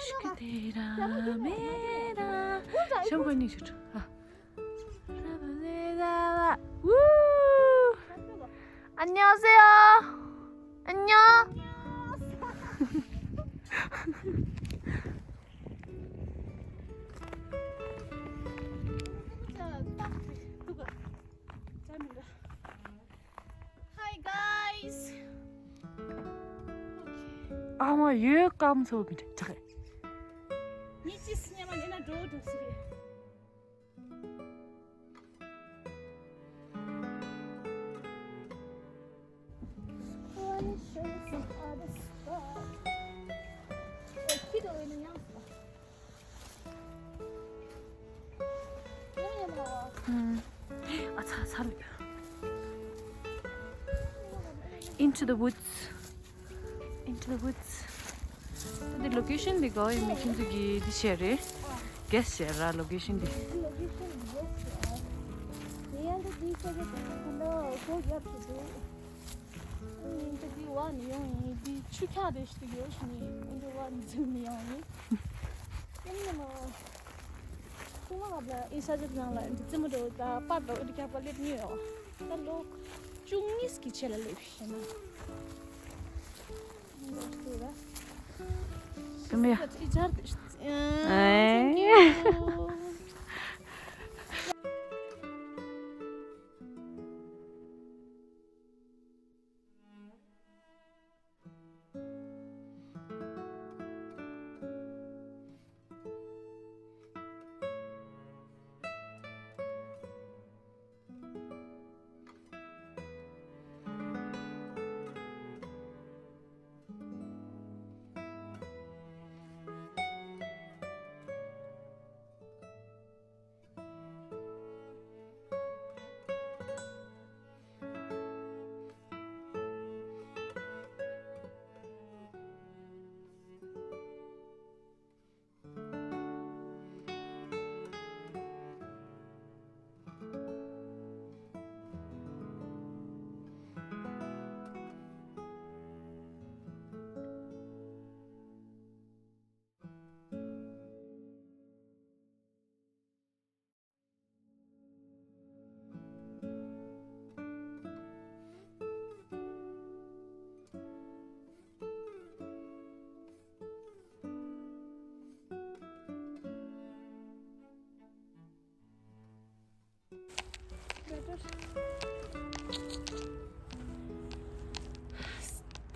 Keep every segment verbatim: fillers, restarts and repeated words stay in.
ཤི་ཁ་དེ་ར་མེ་ར་ཤམ་གོ་ནི་ཤུ་ཨ། 우། 안녕하세요. 안녕. Hi guys. ཨ་མ་ཡོད་ཀམ་ཚོ་མི་འདྲ་ཆགས། ཉི་ཅི་སི་ཉི་མ་ཉི་ན་འགྲོ་འགྲོ་སི་རེད། ཨ་ཚ་ཚ་རུ། Into the woods. Into the woods. འདི་ལོ་ཀེ་ཤན་འདི་ག་ཡིན་མིན་ཁྱེད་ཚོ་གིས་འདི་བཤད་རེད། གེ་སི་བྱས་ར་ལོ་ཀེ་ཤན་འདི། ལོ་ཀེ་ཤན་འདི་གེ་སི་བྱས་ར། ངས་ཡང་འདི་འདི་བཤད་རྒྱུ་དེ་ཚོ་ཁོ་ན་ཁོ་རྒྱབ་ཀྱི་འདུག་ཨ་ནི་འདི་འདི་བ་ནི་ཡོང་ཡིན་འདི་ཆུ་འཁྱག་རེ་ཞིག་ཡོད་ཤི་ནི་འདི་བ་ནི་འཛུལ་མི་ཡོང་ཡིན། ཨ་ནི་མ། ཁོ་མ་ལ་ཨི་ས་ཇབ་ནང་ལ་འདི་རྩེད་མོ་འགྲོ་ད་པར་འགྲོ་འདི་འཁྱག་པ་སླེབས་ཉེ་ཡོད། ད་ལོ་བཅུ་གཉིས་ཀྱི་ཆེད་ལ་སླེབས་ཤེ་ན། Come here. Thank you.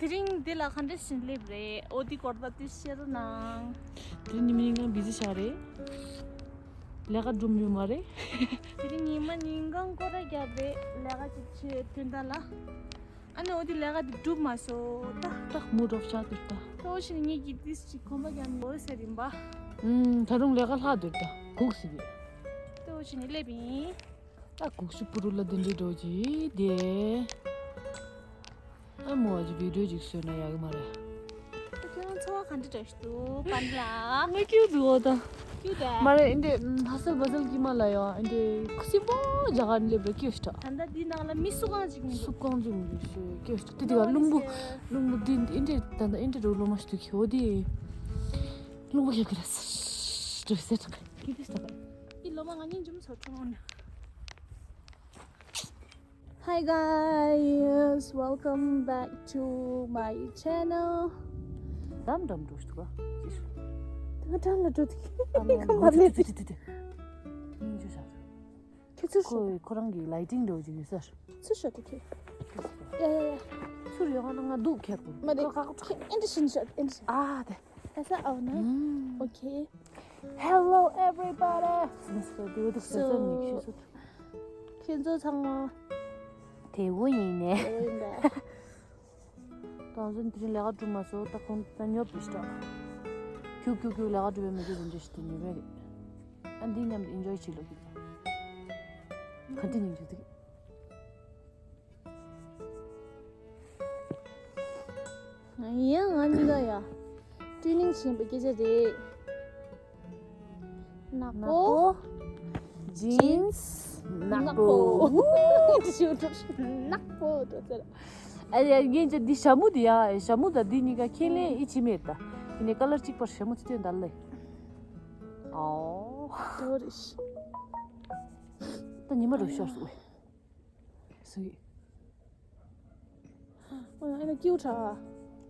དེ་རིང་འདི་ལ་ག་འདྲ་ཞིག་སླེབས་རེད། འོ་འདི་སྐོར་ད་ཏི་ཤེར་ནང་། དེ་རིང་ཉི་མ་ཉིན་གང་བི་ཟི་ཆགས་རེད། ལས་ཀ་སྒྲུབ་ཡོད་མ་རེད། དེ་རིང་ཉི་མ་ཉིན་གང་སྐོར་ར་རྒྱབ་རེད། ལས་ཀ་ཅིག་བྱེད་དོན་དག་ལ། ཨ་ནི་འོ་དེ་ལས་ཀ་དེ་འགྲུབ་མ་སོང་ད། ཏག་མུ་ཌི་ཨོཕ་ཆགས་འདུག་ད། ཏོ་ཕྱིན་ངེད་ཀྱིས་ཏིས་ཅིག་གོམ་པ་རྒྱག་ནི་འོ་ཟེར་ཡིན་པ། ཨུམ། ད་རུང་ལས་ཀ་ལྷག་འདུག་ད། སྒུག་ཟིག་གི། ཏོ་ཕྱིན་སླེབས་ཡིན། ད་སྒུག་ཤུགས་པུ་རུ་ལ་དེ་འདྲའི་འགྲོ་གི་དེ། ཨ་མོ་ཨ་ཅི་བི་ཌིའོ་ཅིག་བཟོས་ན་ཡག་གི་མ་རེད། ད་ཁྱོད་རང་འཚོ་བ་ག་འདྲ་འདྲ་ཞིག་འདུག་པཱ་ལགས། ང་སྐྱིད་འདུག་འོ་ད། སྐྱིད་དེ། མ་རེད། ཨིན་དེ་ཧ་སལ་བ་སལ་གྱི་མ་ལ་ཡོད། ཨིན་དེ་ཁུ་སིམ་པོ་རྒྱ་གར་སླེབས་རེད། སྐྱིད་ཤི་ད། ད་ལྟ་འདི་ནང་ལ་མི་སུ་གང་ཅིག་མི་འདུག་སུ་གང་ཅིག་མི་འདུག་ཤི་སྐྱིད་ཤི་ད། དེ་དེ་ག་རླུང་བུ་རླུང་བུ་འདི་ཨིན་དེ་ད་ད་ཨིན་དེ་རུ་ལོ་མ་ཤི་དུ་ཁྱོད་དེ་རླུང་བུ་ཁྱབ་ཀྱི་རེད། སི་སི་སི་ད་ག་སྐྱིད་ཤི་ད་ག་ཨི་ལོ་མ་ང་གཉིས་འཇུམ་ཚོ་ཁྲོང་ནས། Hi guys, welcome back to my channel. རམ་རམ་འགྲོ་ཤི་ད་ག་ཅི་ཤི། ད་ག་ད་ལ་འགྲོ་དེ་ཁ་མ་ལེ་དེ། ཁྱེད་ཚོ་ཁོ་ཁོ་རང་གི་ལའི་ཊིང་འདྲ་བོ་ཅིག་ཡོད་ས་རེད། ཚུར་ཤོག་དེ་ཁྱོད། ཡ་ཡ་ཡ། ཚུར་ཡོང་ང་ང་སྡུག་ཁྱེར་དགོས། མ་རེད། ཁྱོད་ཨེ་འདྲ་བཞིན་ཤོག་ཨེ་འདྲ་བཞིན། ཨ་དེ། ཨེ་ས་ཨའོ་ན། ཨོ་ཁེ། Hello everybody. སོ་སོ་དེ་བོ་དེ་སོ་སོ་ནས་ཤི་སོ། ཁྱེད་ཚོ་ཚང་མ། དེ་བོ་ཡིན་ནས། དེ་བོ་ཡིན་པས། ད་ང་ཚོ་དེ་རིང་ལས་ཀ་གྲུབ་མ་སོང་། ད་ཁོང་ད་ཉོབ་པི་ཤི་ད། ཁྱུག་ཁྱུག་ཁྱུག་ལས་ཀ་གྲུབ་པའི་མི་དེ་རིན་འདྲ་ཞིག་དེ་ཉོབ་པའི་རེད། ཨ་འདི་མཉམ་དུ་ཨིན་ཇོའི་བྱེད་ལོ་གི། ག་འདྲ་ཉིན་རྒྱུ་དེ། ཡང་ང་གཉིས་ཀ་ཡ། ཊུ་ནིང་བྱེད་པའི་སྐད་ཆ་རེད། ནག་པོ། ནག་པོ། ཇིན་སི་ནག་པོ། ནག་པོ། ནག་པོ་འགྲོ་ཚར། ཨ་ཡ་ཡིན་ཅི་འདི་ཞྭ་མོ་འདི་ཡ་ཞྭ་མོ་དང་འདི་གཉིས་ཀ་ཁས་ལེན་ཨི་ཆི་མེད་ད། ནས་ཀ་ལར་གཅིག་པར་ཞེ་མོ་ཚིག་དོན་འདར་ལེ། ཨོ། དོ་རེ་ཤི། ད་ཉི་མ་རུ་ཤོར་སོང་། སུ་ཡིས། ཨོ་ཡང་ཨེ་ན་ཀིའུ་ཁྲ། ཨེ་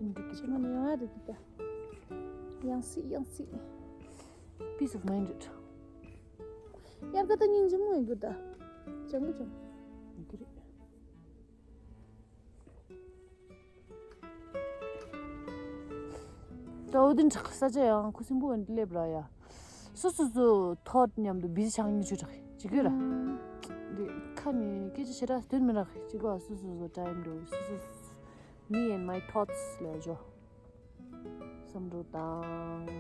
ན་འགྲིག་གི། ཆི་མ་ནི་ཡང་ཡ་རེད་ད། ཡང་སི་ཡང་སི། Peace of mind རེད། ཡར་ཀ་ད་སྙིང་རྗེ་མོ་ཡིན་གི་ད། ཅང་གི་ཅང་། ཡིན་གི་རེད། ད་འོ་དེ་འདྲ་ས་ཆ་ཡང་ཁུ་སིམ་པོ་འདི་སླེབས་ར་ཡ། སོ་སོ་སོ་ཐོད་མཉམ་དུ་བི་ཆང་ཉི་ཆུ་དྲག་ཅིག་གི་ར། འདི་ཁ་ནས་སྐད་ཆ་ཞེ་དྲག་དོན་མི་རག་ཅིག་གོ། སོ་སོ་སོ་time འགྲོ། སོ་སོ་me and my thoughts ལ་འཇོ། བསམ་བློ་དང་།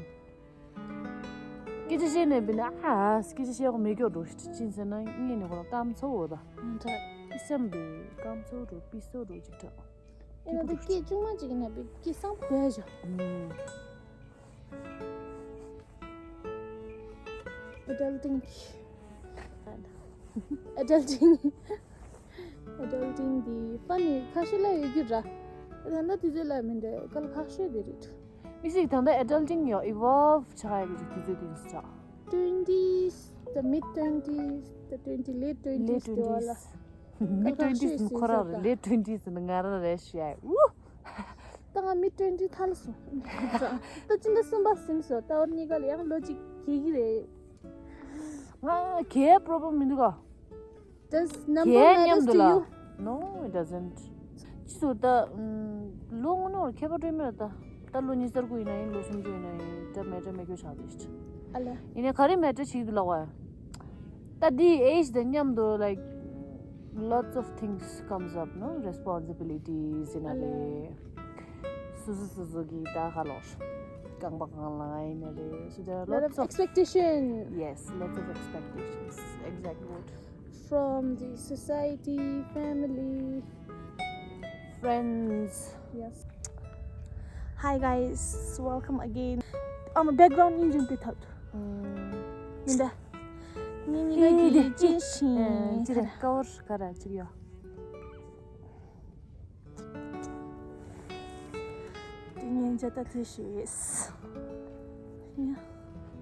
སྐད་ཆ་བཤད་ནས་བི་ན་ཨ་སྐད་ཆ་བཤད་གོ་མེད་སྐྱོ་འགྲོ་ཅིན་ཟེར་ན་ངས་ནས་ཁོ་རང་སྐམ་ཚོ་འོ་ད། ད་བསམ་པའི་སྐམ་ཚོ་འགྲོ་པི་སོ་འགྲོ་ཅིག་དྲག་ཨེ་ན་ད་སྐད་ཅུང་མ་ཅིག་ན་བི་སྐད་སང་བོ་ཡ་ཞོ། Adulting. Adulting. Adulting འདི་funny ཁ་ཤས་ལ་ཡོད་རྒྱུ་ར། ད་ལྟ་དུས་ཚོད་ལ་མི་འདྲ་གལ་ཁ་ཤས་དེ་རེད། མི་ཞིག་ད་ལྟ་adulting ཡང་evolve ཆགས་ཡ་གི་དུས་ཚོད་དེ་ཡིན་ས། Twenties, the mid twenties, the twenty, late twenties དེ་བ་ལ། Mid twenties ནི་ཁོ་རང་རེད། Late twenties ནི་ང་རང་རེད་ཤག་ཨུ། ད་ང་mid twenty ཐལ་སོང་། ད་ཅི་འདྲ་གསུམ་པ་ཟིན་སོང་། ད་བར་གཉིས་ཀ་ལ་ཡང་ལོ་གཅིག་གི་གི་རེད། ང་གའི་problem མི་འདུག་ག Does number གའི་མཉམ་matters དུ to ལ you? No, it doesn't. ཅི་སོ་ད་ལོ་ངོ་ནོར་ཁྱད་པར་སྤྲོད་མེད་ད། ད་ལོ་ཉི་ཤུ་རྩ་དགུ་ཡིན་ན་ཡིན། ལོ་སུམ་ཅུ་ཡིན་ན་ཡིན། ད་matter མེད་ཁྱོད་ཆགས་ཏེ་ཤི། ཨ་ལེ། ཡིན་ནའི་ག་རེ་matter བྱེད་ཀྱི་འདུག་ལབ་པ། ད་འདི་age དང་མཉམ་དུ་like lots of things comes up, no? Responsibilities ཡིན་ན་རེད། སོ་སོ་སོ་སོ་གི་ད་ཧ་ལོ་རྐང་པ་གང་ལ་ཡིན་ན་རེད། So there are Lot lots of of expectation. Yes, lots of expectations. Exact word. From the society, family, friends. Yes. Hi guys, welcome again. I'm a background engine pit out. མི་འདྲ། ངའི་མིག་ག་གི་ཅན་ཤིང་། ཅི་རེད་ཀ་བར་ག་ར་ཅིག་ཡོད། དེ་ཉན་ཇ་ད་དེ་ཤེས།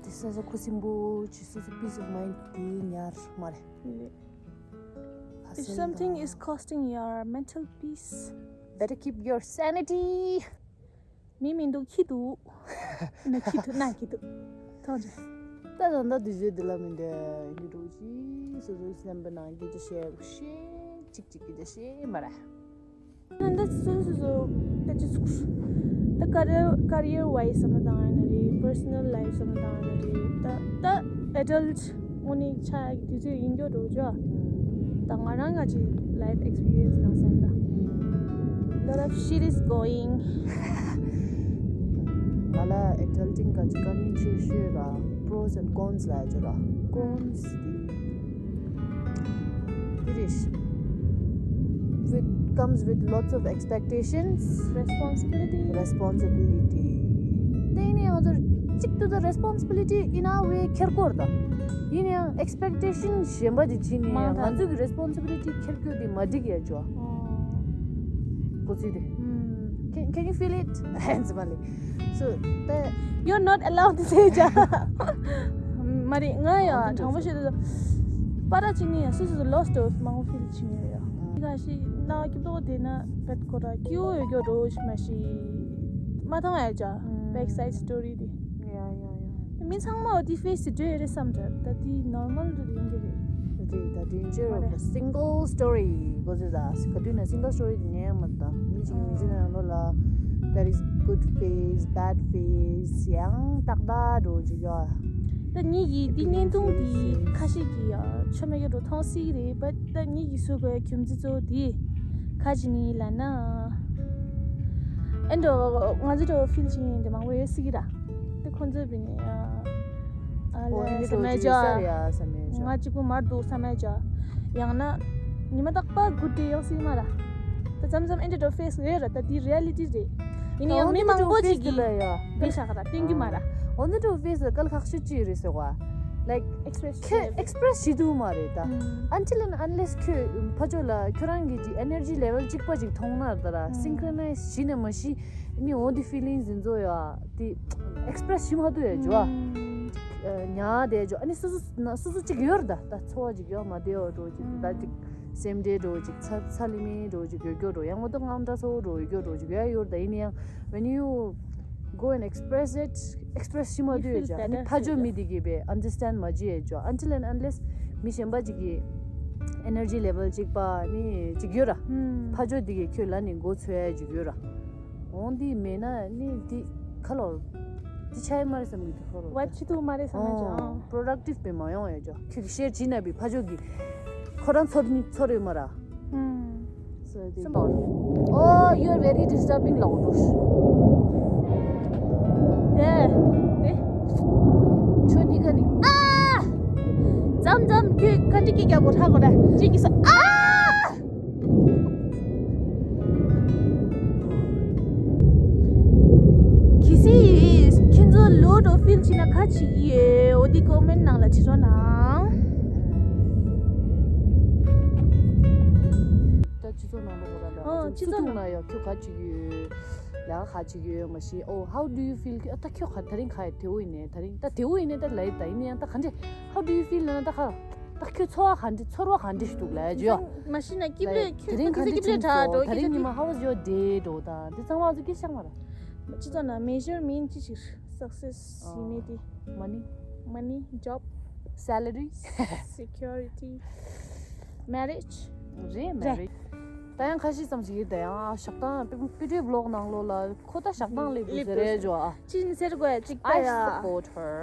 དེ་ས་ས་ཁུ་སིམ་པོ་ཅི་སོ་སོ་peace of mind དེ་ཉར་མ་རེད། If something is costing your mental peace, better keep your sanity. མི་མི་འདུག་ཁྱི་འདུག་ན་ཁྱི་འདུག་ན་ཁྱི་འདུག་ཐོང་ཅི། ད་ད་ད་དུས་ཚོད་འདི་ལ་མི་འདྲ་ཡིན་འགྲོ་ཅི་སོ་སོའི་སེམས་པའི་ནང་སྐད་ཆ་བཤད་ཤེས་ཅིག་ཅིག་སྐད་ཆ་བཤད་མ་ར། ད་ད་སོ་སོ་སོ་ད་ཅི་ཚུགས་ད་career career wise བསམ་བློ་བཏང་ཡ་ན་རེད། Personal life བསམ་བློ་བཏང་ཡ་ན་རེད། ད་ད་adult དངོས་གནས་ཆགས་ཀྱི་དུས་ཚོད་ཡིན་རྒྱུ་འགྲོ་ཅོ། ད་ང་རང་ག་ཅིག་life experience ནང་ཟེར་ན། Lot of shit is going. ང་ལ་adulting ག་ཅིག་དཀའ་ངལ་ཆེ་ཤོས་ལ་pros and cons ལ་ཡ་ཅོ་ལ། Cons དེ་དེ་རེད། With comes with lots of expectations. Responsibility. Responsibility. དེ་ནས་ང་ཚོར་གཅིག་ཏུ་the responsibility in our way ཁྱེར་སྐོར་དང་། ཡིན་ཡང་expectation གཞན་པ་ཅིག་བྱིན་ནས་མང་ང་ཚོ་གི་responsibility ཁྱེར་རྒྱུ་དེ་མ་འགྲིག་ཡ་ཅོ། གོ་ཚིག་དེ། Can, can you feel it? ཧན་ཙི་མ་ལེ། So, the You're not allowed to say ཅ། མ་རེད་ང་ཡ་དྲང་པོ་བཤད་དུས་པ་ར་ཅི་ནི་ཡ་སུ་སུ་lost of མང་པོ་feel བྱེད་ངེས་ཡ། ཁ་ཤི་ན་ཀི་ཏོ་དེ་ན་བེད་ཁོ་ར་ཀི་འོ་ཡོད་རོ་ཞི་མ་ཤི་མ་ཐང་ཡ་ཅ། Backside story དེ། ཡ་ཡ་ཡ། མི་ཚང་མ་འོ་དེ་face དེ་འདྲ་རེད་བསམ་འདྲ་ད་དེ་normal རེད་ཡིན་གི་རེད། རེད་ད་danger of a single story གོ་ཚོད་ད་ག་དུས་ན་single story དེ་ཉན་ཡ་མ་ད་མི་གཅིག་མི་གཅིག་ན་ཡང་ལོ་ལ་there is good phase, bad phase ཡང་ཏག་ཏག་འགྲོ་ཅིག་ཡོད། ད་ངེད་ཀྱི་འདི་བརྙན་ཐུང་འདི་ཁ་ཤས་ཀྱིས་ཆོ་མེད་ཀྱི་འགྲོ་མཐོང་སྲིད་ཀྱི་རེད། བཊ་ད་ངེད་ཀྱིས་བཟོ་དགོས་རྒྱུ་མཚན་གཙོ་བོ་འདི་ག་ཅི་ནི་ལབ་ན། ཨེ་འགྲོ་ང་ཚོ་འགྲོ་ཕིལ་བྱེད་མཁན་འདི་མང་པོ་ཡོད་སྲིད་ཀྱི་ར། དེ་ཁོང་ཚོས་བི་ནི་ཨ་ཨ་ཨོ་ཨེ་ལས་འདི་ས་འགྲོ་མེད་ཅིག་ཡོད་ས་རེད་ཡ་ས་མེད་ཅོ། ང་གཅིག་པུ་མར་འདུག་ས་མེད་ཅོ། ཡང་ན་ཉི་མ་རྟག་པར་good day ཡོང་སྲིད་མ་ར། ད་མཚམས་མཚམས་ཨེ་འདྲ་འགྲོ་ཕེས་རེད་ར། ད་འདི་reality རེད། ཡིན་ཡང་མི་མང་པོ་ཅིག་གིས་དཔེ་བཞག་ག་ད་བསྟན་རྒྱུ་མ་ར། འོ་ན་འགྲོ་ཕེས་སྐལ་ཁག་ཤོས་ཅི་རེད་ཟེར་བ། Like express ཁྱོད་express བྱེད་ཐུབ་མ་རེད་ད། Until and unless ཁྱོད་ཕ་ཕྱོགས་ལ་ཁྱོད་རང་གི་ཅིག་energy level གཅིག་པ་ཅིག་མཐོང་ན་ད་ར་synchronize བྱེད་ནས་མ་གཞི། ནི་འོ་དེ་feelings་ཡིན་ཚོ་ཡ་དེ་express་བྱེད་མ་ཐུབ་ཡ་ཇོ། ཨ་ཉ་དེ་ཇོ། ཨ་ནི་སུ་སུ་ན་སུ་སུ་གཅིག་ཡོད་ར་ད། ད་ཚོར་བ་གཅིག་ཡོད་མ་བདེ་བ་འགྲོ་གཅིག་ད་གཅིག་སེམས་ཁྲལ་འགྲོ་གཅིག་ཚ་ཚ་ལི་མི་འགྲོ་གཅིག་ཡོད་སྐྱོ་འགྲོ། ཡང་མོ་ད་དངངས་སྐྲག་ཚ་བོ་འགྲོ་ཡོད་སྐྱོ་འགྲོ་གཅིག་ཡོད་ཡོད་ར། ད་ཡིན་ཡང་when you go and express it, express་བྱེད་མ་ཐུབ་ཡ་ཇོ། ཨ་ནི་ཕ་ཇོ་མི་དེ་གིས་བས་understand་མ་བྱེད་ཡ་ཇོ། Until and unless་མི་གཞན་པ་གཅིག་གིས་energy level་གཅིག་པ་ནི་གཅིག་ཡོད་ར། ཕ་ཇོ་དེ་གིས་ཁྱོད་ལ་ནི་མགོ་ཚོས་ཡ་གཅིག་ཡོད་ར། འོང་འདི་མེད་ན་ནི་འདི་ཁ་ལོ་འདི་ཆ་ཡི་མ་རེད་བསམ་གི་འདུག་ཁ་ལོ། Vibe་ཆི་ཐུག་མ་རེད་བསམ་ན་ཅང་། Productive་པའི་མ་ཡོང་ཡ་ཅོ། ཁྱོད་ཀྱི་share་བྱིན་ན་བི་ཕ་ཇོ་གི་ཁོ་རང་ཚོར་ནི་ཚོར་ཡོད་མ་ར། ཨུམ། So they thought, "Oh, you are very disturbing loud." དེ་དེ། ཁྱོད་གཉིས་ཀ་ནི་ཨ། ཙམ་ཙམ་ཁྱོད་ཁ་འདྲི་སྐད་རྒྱག་དགོས་ཧྲ་གོ་ར་ཅིག་གིས་ཨ། གལ་སྲིད་ཁྱེད་ཚོ་ལོ་འགྲོ་feel་བྱེད་ན་ག་བྱེད་ཀྱི་ཡོད། འོ་དེ་comment་ནང་ལ་བྲིས་རོགས་གནང་། ད་སྤྱི་ཚོགས་ནང་ལོགས་ལ་ཨོ་སྤྱི་ཚོགས་ནང་ཡོད་ཁྱོད་ག་བྱེད་ཀྱི་ཡོད། ལས་ཀ་ག་བྱེད་ཀྱི་ཡོད་མ་ཤེས། Oh, how do you feel? ད་ཁྱོད་ག་ད་རིང་ག་ཡོད་དེ་འུ་ཡིན་ནས་ད་རིང་ད་དེ་འུ་ཡིན་ནས་ད་ལ་ཡི་ད་ཡིན་ནས་ད་ག་འདྲས། How do you feel? ན་ད་ག་ད་ཁྱོད་ཚོར་བ་ག་འདྲ་ཚོར་བ་ག་འདྲ་ཞིག་འདུག་ལབ་ཡ་ཅོ། མ་གཞི་ན་ཀི་པླེ་ཁྱོད་དེ་རིང་ག་འདྲ་ཀི་པླེ་བྱུང་སོང་། ད་རིང་ཉི་མ་how was your day འགྲོ་དང་དེ་ཚང་མ་ཚོ་སྐད་ཆ་མ་ར། སྤྱི་ཚོགས་ན་measure་mean་ཅི་ཞིག་success་ཡིན་མེད་དེ། Money, money, job, salary, security, marriage. རེད་marriage། ད་ཡང་ཁ་ཤས་ཙམ་ཞིག་ཡིན་ད་ཡང་ཞག་དང་པི་པི་ཏྲའི་vlog་ནང་ལོགས་ལ་ཁོ་ད་ཞག་དང་ལེབ་དུས་ཟེར་རེད་ཅོ་ཨ། ཅི་ཡིན་ཟེར་དགོས་ཡ་ཅིག་ད་ཡ། I support her.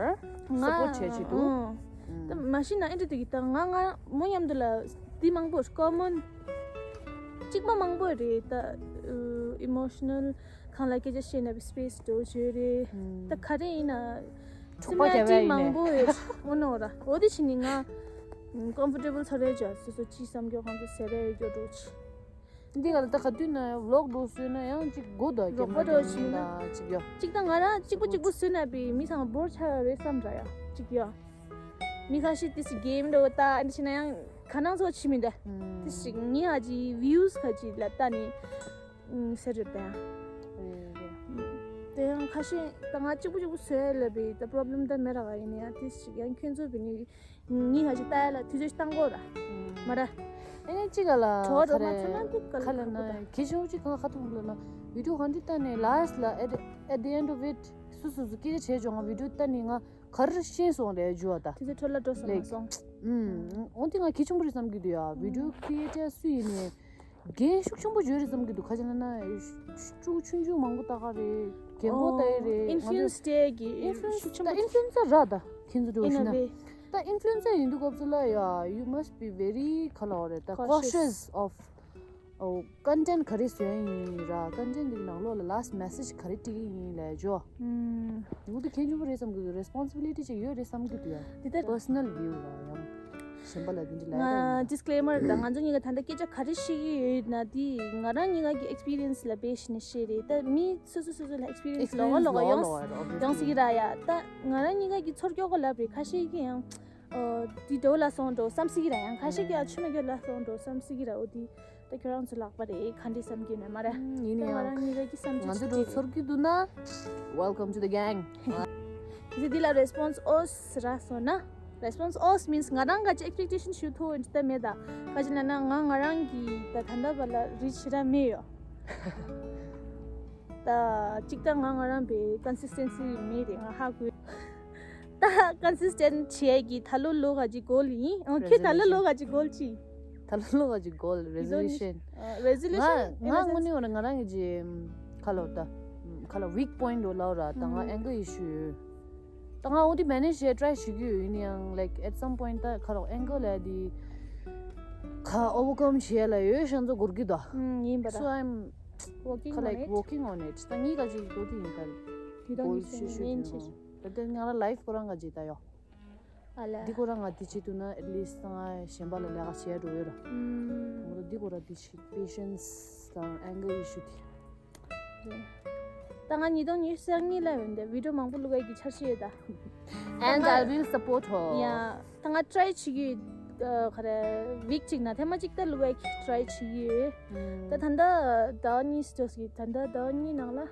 Support་བྱེད་ཆེད་དུ། ད་མ་གཞི་ན་ཨེ་འདྲ་དུ་གི་ད་ང་ང་མོ་མཉམ་དུ་ལ་འདི་མང་པོ་common་གཅིག་པ་མང་པོ་རེད་ད། Emotional་གང་ལ་སྐད་ཆ་བཤད་ན་བི་space་འགྲོ་བྱོས་རེད་ད། ག་རེ་ཡིན་ན་གྲོགས་པ་རྒྱབ་ཡ་ཡིན་ནས་མང་པོ་ཡོད་འོ་ནོ་ར། འོ་དེ་ཕྱིན་ནི་ང་comfortable་ཚོར་རེད་ཅོ། སོ་སོ་ཅི་བསམ་རྒྱུ་གང་ཚོ་ཟེར་རེད་ཡོད་འགྲོ་ཆི། འདི་ག་ལ་ད་ག་དུས་ན་vlog་འགྲོ་སོང་ན་ཡང་ཅིག་དགོས་ད་རོགས་པ་འགྲོ་ཕྱིན་ན་ཅིག་ཡོད། ཅིག་ད་ང་རང་གཅིག་པུ་གཅིག་པུ་སོང་ན་བི་མི་ཚང་bore་ཆགས་རེད་བསམ་འདྲ་ཡ་ཅིག་ཡོད། མི་ཁ་ཤས་དེ་སི་game་འགྲོ་ད་ཨ་ནི་ཕྱིན་ན་ཡང་ག་ནང་ཚོ་ཕྱི་མི་འདྲ། དེ་ཞིག་ངའི་ཨ་ཅི་views་ཁ་ཅི་ལ་ལྟ་ནི་ཟེར་རེད་ད་ཡང་། དེ་ཡང་ཁ་ཤས་ད་ང་གཅིག་པུ་གཅིག་པུ་སོང་ལ་བི་ད་problem་ད་མེད་ར་ག་ཡིན་ཡང་དེ་ཞིག་ཡང་ཁྱོད་ཚོ་བི་ནི། ངའི་ཧ་ཅི་ལྟ་ཡ་ལ་དུས་ཚོད་བཏང་དགོས་ར། མ་ར། ཨེ་ནས་ཅི་ག་ལ་གྲོགས་ཁ་རེ་ཚང་མ་ཁ་ལ་ན་གལ་ཆེན་པོ་ཅིག་གང་ཁ་ཐུག་ལ་ན་video་གང་འདྲ་ལྟ་ནས་last་ལ་at at the end of it་སུ་སུ་སུ་སྐད་ཆ་བྱས་བྱུང་ང་video་ལྟ་ནས་ང་ག་རེ་ཤེས་སོང་རེད་ཇུ་བ་ད། དུས་ཚོད་འཕྲོ་བརླག་འགྲོ་སོང་མ་སོང་། ཨུམ། འོན་ཏེ་ང་གལ་ཆེན་པོ་རེད་བསམ་གྱི་འདུག་ཡ། video་creator་སུ་ཡིན་ནས། འགན་ཤུགས་ཆེན་པོ་ཡོད་རེད་བསམ་གྱི་འདུག་ཁ་ཅིག་ན་ན་ཤུགས་ཆུང་ཆུང་མང་པོ་ལྟ་ག་རེད། རྒན་གོག་ལྟ་ཡི་རེད། Influence་སྤྲད་ཀྱི་influence་ཤུགས་ཆེན་པོ་ད་influencer་ར་ད་ཁྱེད་ཚོ་འགྲོ་ཤི་ན་ད་influencer་ཡིན་དུས་སྐབས་སུ་ལ་ཡ་you must be very་ག་ལ་བ་རེད་ད་cautious of content་ག་རེ་བཟོས་ཡིན་ར། content་འདི་ནང་ལོགས་ལ་last message་ག་རེ་སྤྲད་ཀྱི་ཡིན་ལས་ཇོ། འུ་དུ་གལ་ཆེན་པོ་རེད་བསམ་གྱི་འདུག responsibility་ཅིག་ཡོད་རེད་བསམ་གྱི་འདུག་ཡ། འདི་ལྟར་personal view་ར་ཡང་། གཞན་པ་ལ་དེ་འདྲ་ལབ་ཡ་ད་ཡིན། Disclaimer་ད་ང་ཚོ་གཉིས་ཀ་ད་ལྟ་སྐད་ཆ་ག་རེ་བཤད་ཀྱི་ཡོད་ན་དེ་ང་རང་གཉིས་ཀ་གི་experience་ལ་base་བྱས་ནས་བཤད་རེད། ད་མི་སོ་སོ་སོ་སོ་ལ་experience་ལོགས་ཀ་ལོགས་ཀ་ཡོང་ཡོང་སྲིད་ཀྱི་ར་ཡ། ད་ང་རང་གཉིས་ཀ་གི་ཚོར་སྐྱོ་ག་ལབ་རེད། ཁ་ཤས་ཀྱི་ཡང་དེ་འགྲོ་ལ་སོང་འགྲོ་བསམ་སྲིད་ཀྱི་ར། ཡང་ཁ་ཤས་ཀྱི་ཡང་ཆུ་མ་སྐྱོ་ལ་སོང་འགྲོ་བསམ་སྲིད་ཀྱི་ར། འོ་དེ་ད་ཁྱོད་རང་ཚོ་ལག་པ་རེད། ག་འདྲ་བསམ་གྱི་ཡོད་ན་མ་ར། ཡིན་ད་ཡང་ང་རང་གཉིས་ཀ་གི་བསམ་ཚུལ་ང་ཚོ་འགྲོ་ཚོར་གྱི་འདུག་ན་welcome to the gang། དེ་འདི་ལ་response་ཨོས་རག་སོང་ན། Response་ཨོས་means་ང་རང་ག་ཅི་expectation་ཞུ་ཐུབ་འདི་ལྟ་མེད་ད། ག་ཅི་ན་ན་ང་ང་རང་གི་ད་ད་ལྟ་བ་ལ་reach་ར་མེད་ཡོད། ད་གཅིག་ད་ང་ང་རང་བའི་consistency་མེད་རེད་ང་ཧ་གོ། ད་consistent་བྱེད་ཀྱི་ད་ལོ་ལོ་ག་ཅི་goal་ཡིན། ཨོ་ཁྱེད་ད་ལོ་ལོ་ག་ཅི་goal་ཅི། ད་ལོ་ལོ་ག་ཅི་goal resolution། ཨ་resolution་ང་ང་དངོས་གནས་ང་རང་གི་ཅི་ཁ་ལོ་ད་ཁ་ལོ་weak point་ལོ་ལ་ར་ད་ང་anger issue་ཡོད། ད་ང་འོ་དེ་manage་བྱེད་try་བྱེད་ཀྱི་ཡོད། ཡིན་ཡང་like at some point་ད་ཁ་ལོ་anger་ལ་དེ་ཁ་overcome་བྱེད་ལ་ཡོད་ཤང་ཚོ་འགོར་གི་ད། ཡིན་པ་ད། So I'm working ཁ་on like it. Working on it། ད་ངའི་ག་ཅི་འགྲོ་དེ་ཡིན་ད། དེ་ད་goal་ངའི་ཤུ་ཤུ་main་ཡོད་ཆེ། ད་ང་རང་life་ཁོ་རང་ག་ཅི་ད་ཡོད། ཨ་ལ། འདི་ཁོ་རང་ང་འདི་བྱེད་ཐུབ་ན་at least་ང་གཞན་པ་ལ་ལས་ཀ་བྱེད་ཡ་འགྲོ་ཡོད་ར། ཨུམ། ང་ཚོ་འདི་ཁོ་རང་འདི་བྱེད་patience་དང་anger issue་དེ། ད་ང་ཉིས་སྟོང་ཉི་ཤུ་རྩ་གཉིས་ལ་ཡོད་འདི་video་མང་པོ་བླུག་ཡ་གི་འཆར་གཞི་ཡོད་ད། And I will support her. ཡ། ད་ང་try་བྱེད་ཀྱི་ཡོད། ག་རེ་week་གཅིག་ན་ཐེངས་མ་གཅིག་ད་བླུག་ཡ་གི་try་བྱེད་ཀྱི་ཡོད། ད་ད་ལྟ་ཟླ་བ་གཉིས་ཙམ་ཞིག་ད་ལྟ་ཟླ་བ་གཉིས་ནང་ལ།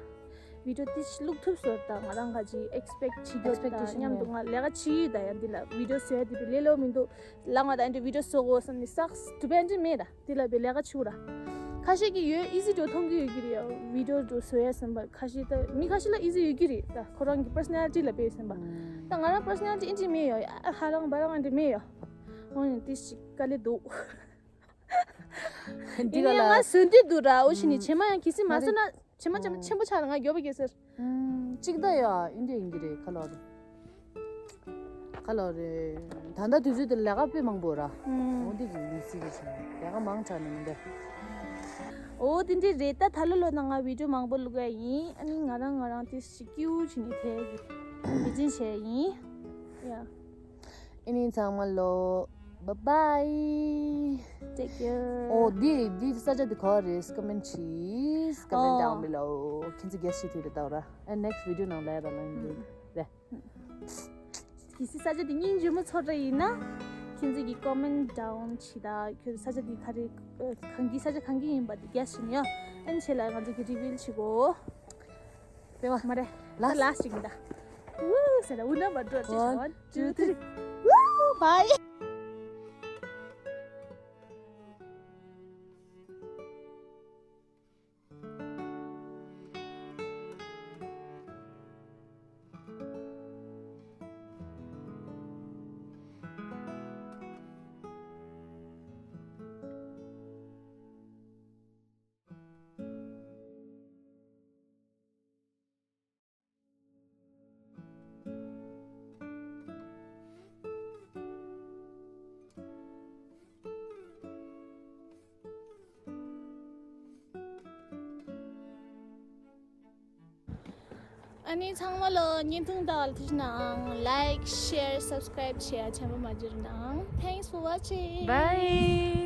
བི་ཌི་ཡོ་དེ་བླུག་ཐུབ་སོང་ད། ང་རང་ག་ཅིག་ཨེག་སི་པེག་བྱེད་རྒྱུ་དང་མཉམ་དུ་ང་ལས་ཀ་བྱེད་ཡོད་ད། ཡང་འདི་ལ་བི་ཌི་ཡོ་བཟོ་ཡ་དེ་བི་ལས་སླ་པོ་མི་འདུག་ལ་ང་ད་འདི་བི་ཌི་ཡོ་བཟོ་དགོས་བསམ་ནས་སགས་དུ་བན་འདྲི་མེད་ད། འདི་ལ་བི་ལས་ཀ་བྱེད་ར། ཁ་ཤས་ཀྱིས་ཡོད་ཨི་ཟི་འདྲ་མཐོང་གི་ཡོད་ཀྱི་རེད་ཡ། བི་ཌི་ཡོ་འདྲ་བཟོ་ཡ་བསམ་པ་ཁ་ཤས་ད་མི་ཁ་ཤས་ལ་ཨི་ཟི་ཡོད་ཀྱི་རེད་ད། ཁོ་རང་གི་པར་སོ་ནལ་ཊི་ལ་དཔེ་བསམ་པ། ད་ང་རང་པར་སོ་ནལ་ཊི་ཨིན་ཅི་མེད་ཡ། ཨ་ཧ་རང་བ་རང་འདྲི་མེད་ཡ། འོ་ཡ་དེ་ཞིག་དཀའ་ལས་འདུག་འདི་ཡིན་ནའི་ང་ལ་བཟོ་འདོད་འདུག་ར། འོ་ཞིག་ནི་ཨུམ། བྱེ་མ་ཡང་གལ་སྲིད་མ་མ་བཟོ་རེད། ན་བྱེ་མ་ཅམ་ཨོ། ཆེན་པོ་ཆགས་ལ་ང་མགྱོགས་པ་སྐྱེ་ཟེར། ཨུམ། གཅིག་ད་ཡ་ཨིན་འདྲ་ཡིན་གྱི་རེད། ཁ་ལོ་རེད། ཁ་ལོ་རེད། ད་ལྟ་དུས་ཚོད་དེ་ལས་ཀ་དཔེ་མང་པོ་ར། ཨུམ། འོ་འདི་གི་མི་སྲིད་གི་བྱུང་། ལས་ཀ་མང་དྲགས་ནས་མི་འདྲ། འོ་དེ་འདྲ་རེད། ད་ད་ལོ་ལོ་ན་ང་བི་ཌི་ཡོ་མང་པོ་བླུག་ཡ་ཡིན། ཨ་ནི་ང་རང་ང་རང་དེ་ཞིག་ཀིའུ་བྱས་ནས་དེ་གི་བི་ཇིན་བྱས་ཡིན། ཡ། ཨ་ནི་ཚང་མ་ལོ། Bye bye. Take care. ཨོ་འདི་འདི་ས་ཆ་འདི་ག་རེད། ཀོ་མེན་ཊི་བྱས། ཀོ་མེན་ཊི་ཨོ། ཌའོན་བྷི་ལོ། ཁྱེད་ཚོ་གེ་སི་བྱེད་དུས་རེད་ད་ར། ཨ་ནེག་སི་ཊི་བི་ཌི་ཡོ་ནང་ལ་ཡ་ར་ལ་ཡིན་རེད། གལ་སྲིད་ས་ཆ་འདི་སྙིང་རྗེ་མོ་ཚོར་རེ་ཡིན་ན་ཁྱེད་ཚོ་གི་ཀོ་མེན་ཊི་ཌའོན་བྱས་ད། ཁྱོད་ས་ཆ་འདི་ག་རེ་གང་གི་ས་ཆ་གང་གི་ཡིན་པ་འདི་གེ་སི་བྱས་ནས་ཡ། ཨ་ནི་ཆེ་ལ་ང་ཚོ་གི་རི་ཝིལ་བྱེད་དགོས། པེ་མ། མ་རེད། ད་ལཱསི་ཊི་ཅིག་ཡིན་ད། ཝུ་ཟེར་ན་ཝུ་ན་མ་འགྲོ་ཅི། One, two, three. Woo! Bye. ཨ་ནི་ཚང་མ་ལོ་བརྙན་ཐུང་ལྟ་བ་ལ་ཐུགས་རྗེ་གནང་། ལའིཀ་ཤེར་སབ་སི་ཀ་རའིབ་བྱེད་ཡ་ཆེན་པོ་མ་བརྗེད་རོགས་གནང་། Thanks for watching. Bye.